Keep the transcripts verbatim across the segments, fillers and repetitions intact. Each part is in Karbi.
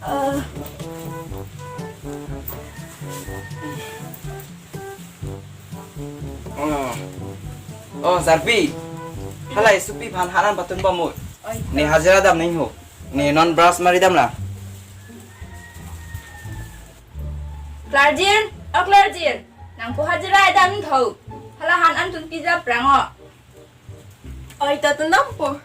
Ah. Oh. Oh, Sarpi. Hala Supi aphan han an patun bom mo. Oi. Ne hajira dam nangji ho. Ne non brush mari dam la. Klarjir, oh Klarjir. Nangpo hajira dam tho. Hala han an tunpi ja prang o. Oi, ta tun dampo.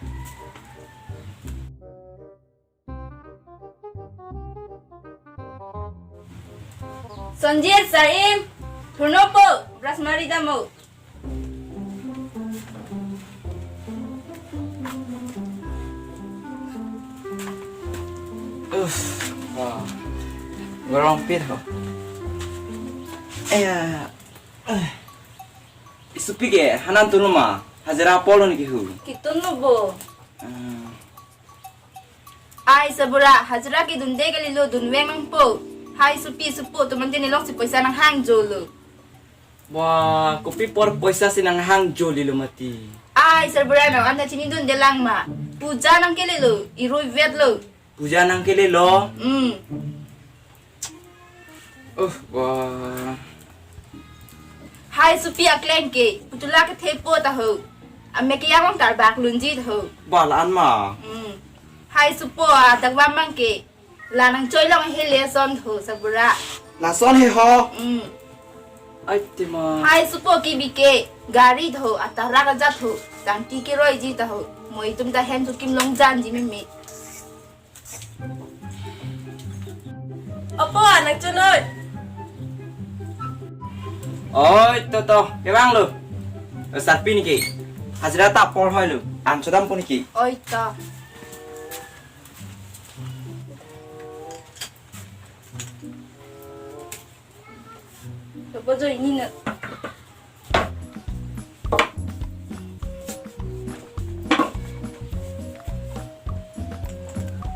Sonjir, Sarim, thurno po, brush mari dam o. Uff, wah. Gorong pit ho. Eh, eh. Supi ke, han an tunlo ma, hajira apor lo ne kehu. Kitunlo bo. Ah. Ai, Sarbura, hajira kedunde kalilo, dunvek nangpo. Hai Supi, Supo, atum ante ne longsi poisa nanghangjo lo. Wah, kopi apor poisa si nanghangjo lilo mati. Ai, Sarbura, nang anta chinidunde lang ma. Puja nangkelelo, irui vet lo. Puja nangkelelo. Hmm. Uh, wah. Hai Supi akleng ke, putula kethe po ta ho. Amek ke yang long tarbak lunji ta ho. Ba la-an ma. Hmm. Hai Supo, ah, dak bam bang ke. La nangchoi long hele ason ho, Sarbura. Lason he ho. Hmm. Ai te ma. Hai Supo ke bike, gari ta ho, atarak ajat ho. Tangki keroiji ta ho. Mo itum ta hem sukim long janji meme. Opo, anak chunoi. Oi, to, to, kevang lo. Eh, Sarpi niki. Hajira ta apor hoi lo. An chodam po niki. Oi, to. Opo jo ini na.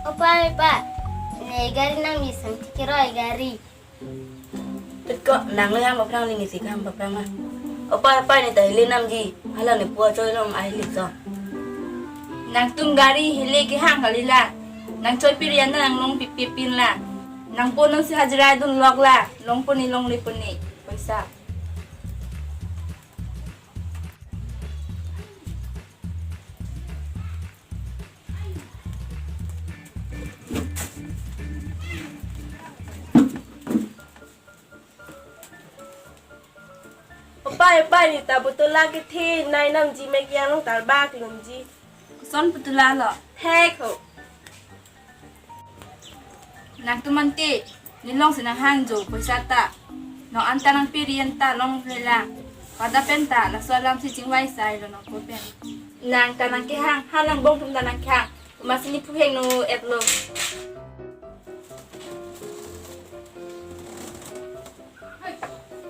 Opa, opa. Ne gari nang misang tikiro ai gari. Teko nang le ham paprang le nisi ham paprang na. Opa, opa ne ta hele namji. Hala ne pu achoi long ai hele so. Nangtum gari hele kehang kali la. Nangchoi pirian ta nanglong pipipin la. Nangpo nangsi hajira dun lok la. Longpo ne longle po ne. Poisa. Opa, opa, ne ta putula kethe nai namji, mek yang long tarbak lunji. Koson putula lo? Thek ho. Nangtum ante, ne longsi nanghangjo poisa ta. Non anta nangpiri anta longle lang. Pada pen ta, laso alam si chingvai sai lo nangpo pen. Nang ta nangkehang, ha nangbong atum ta nangkehang. Masi ne phuheng no et lo.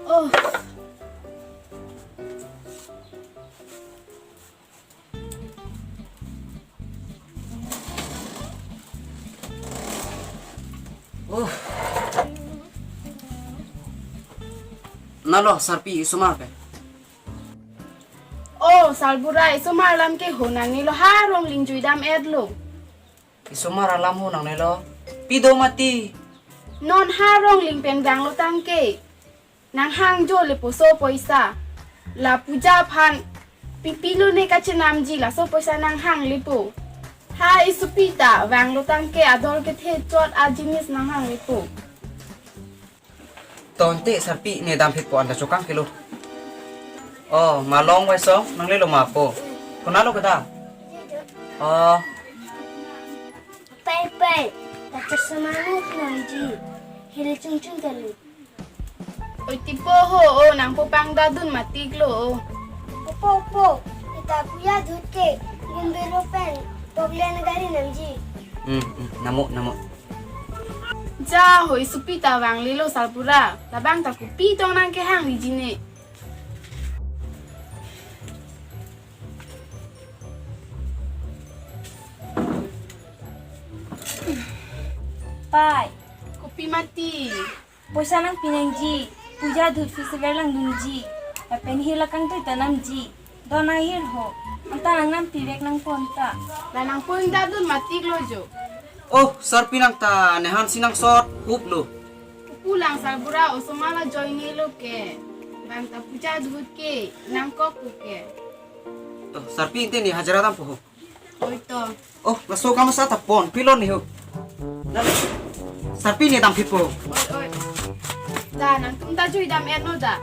Oh. Oh. Nalo, Sarpi, isomar pen. Oh, Sarbura, isomar alam ke ho, nangnelo ha rong lingjui dam et lo. Isomar alam ho nangnelo. Pi do mati. Non ha rong ling pen vanglo tangke. Nanghangjo lepo so poisa. La puja aphan pipi lo ne kachenamji, laso poisa nanghang lepo. Hai Supi ta vanglo tangke adol kethe chot ajinis nanghang lepo. To ante Sarpi ne dam phit po, anta chokang kelo. Oh, ma long vai so, nanglelo ma po. Konat lo keda? Oh. Pai, pai. Kacharso manu nangji. Hele chungchung kali. Oi tipo ho, oh, nangpo pangdadun matik lo, oh. Opo, opo, ita puja dut ke, gumbero pen, poglen gari namji. Hmm, hmm, namo, namo. Ja ho, Supi ta vanglelo Sarbura, labang ta kopi tong nangkehang liji ne. Pai. Kopi mati. Poisa nangpi nangji, puja dut festival langdunji, lapen hir lakang tui ta namji, don ahir ho. Ta nang nam tivek nang pon ta. La nang pon ta dun matik lo jo. Oh, sarpi nang ta nehan si nang sot up lo. Pulang sarbura osomar la join lo ke. Bang ta puja duhut ke nang kok ke. To, sarpi inte ne hajira dampo ho. Oi to. Oh, laso kam sa ta pon pilon ni ho. Na, sarpi ne dam pipo. Oi, oi. Da, nangtum ta jui dam-et no da.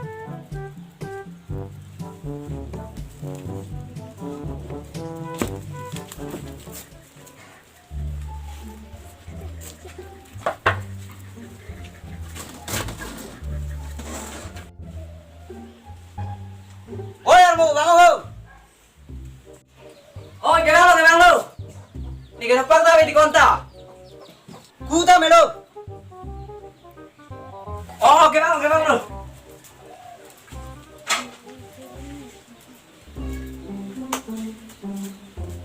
Oi, armo, bang ho. Oh, kevang lo, kevang lo. Ne ke nangpak ta bedi konta. Kuta melo. Oh, kevang, kevang lo.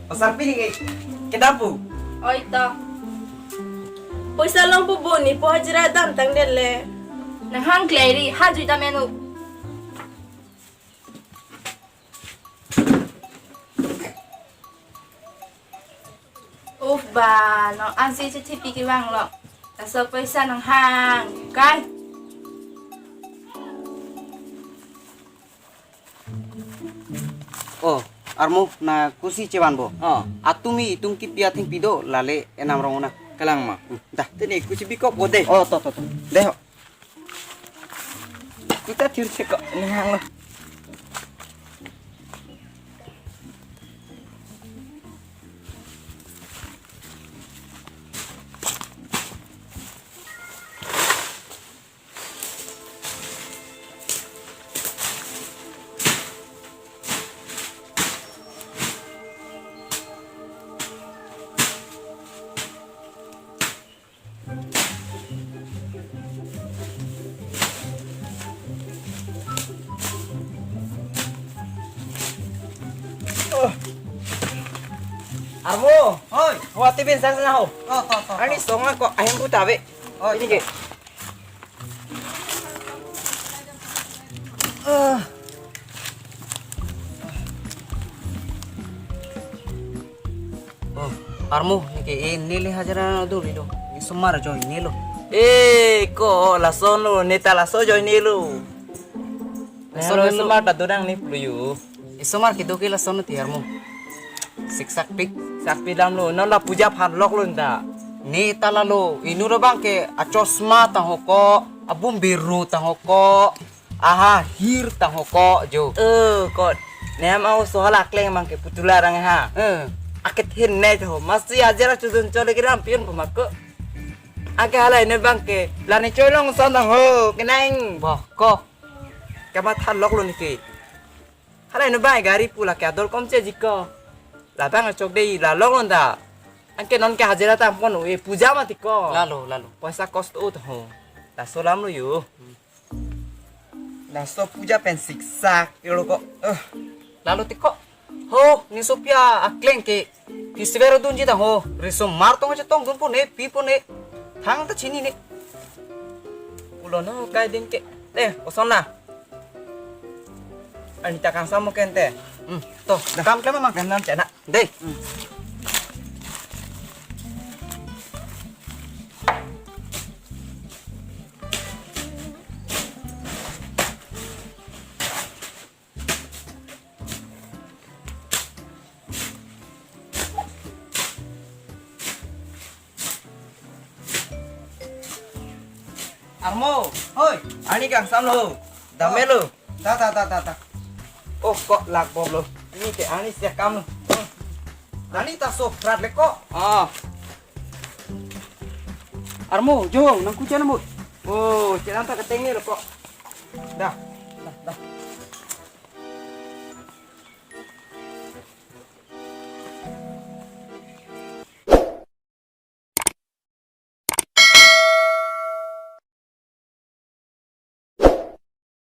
Oh, sarpi ne ke kedam pu. Oi to. Poisa longpo bo, ne po hajira damtang det le. Nang hang klei ri, ha jui dam-et no. Uf ba, non ansi chethi pi kevang lo. Laso poisa nang hang kai. Oh, armo na kusi chevan bo. Oh. Atumi itum kipi athengpi do, lale enam rong una. Kalang ma. Hmm, dah. Te ne kusi bikok bo de. Oh, to, to, to. De ho. Kuta thir se ko, ne hang lo. Armo, hoi. Wa tibin sang sana ho. To, to, to, to. Ani song ko ahem buta be. Oh, ini ke. Ah. Oh, armo, ne ke e neli hajira do ri do. Ni somar join ne lo. Eh, ko lason lo, ne ta laso join ne lo. Lason lo, lason lo. Somar ta do nang ni plu yu. Isomar kedo ke lason ti armo. Siksak pik. Sakpi dam lo, non la puja phan lok lo ta. Ne ta lalo, inut abang ke achosma tang ho ko, abum biru tang ho ko, aha hir tang ho ko jo. Eh, ko. Ne am au sohal akleng mang ke putula rang ha. Eh. Aket hin ne jo, masi ajar chudun chole kiram pion pemako. Ake halai ne bang ke, lani choi long son tang ho, kenang. Boh, ko. Kamatha lok lo ne ke. Halai no bai gari pu lake adol kom che jiko. Labang achok dei la lok londa. Anke non ke hajira tam pon e puja ma tiko. Lalo, lalo. Poisa kosto ut ho. Laso lam lo yo. Laso puja pen siksak yo lo ko. Eh. Lalo tiko. Ho, ni sopia akleng ke. Festival dunji ta ho. Riso mar tong chetong dun pon e, pi pon e. Thang ta chini ne. Pulo no kai ding ke. Eh, oson na. Ani ta kangsam mo kente. Hmm, to, dah. Kam klem mang. Kan nam chana. Dei. Hmm. Armo, hoi, ani kangsam lo, dam-et lo. Ta, ta, ta, ta, ta. Oh, ko lak bom lo. Ini ke ani siak kam lo. Ani ta soprat le ko. Ah. Armo, jo, nang kuchan mo. Oh, chelang ta keteng ne lo ko. Dah.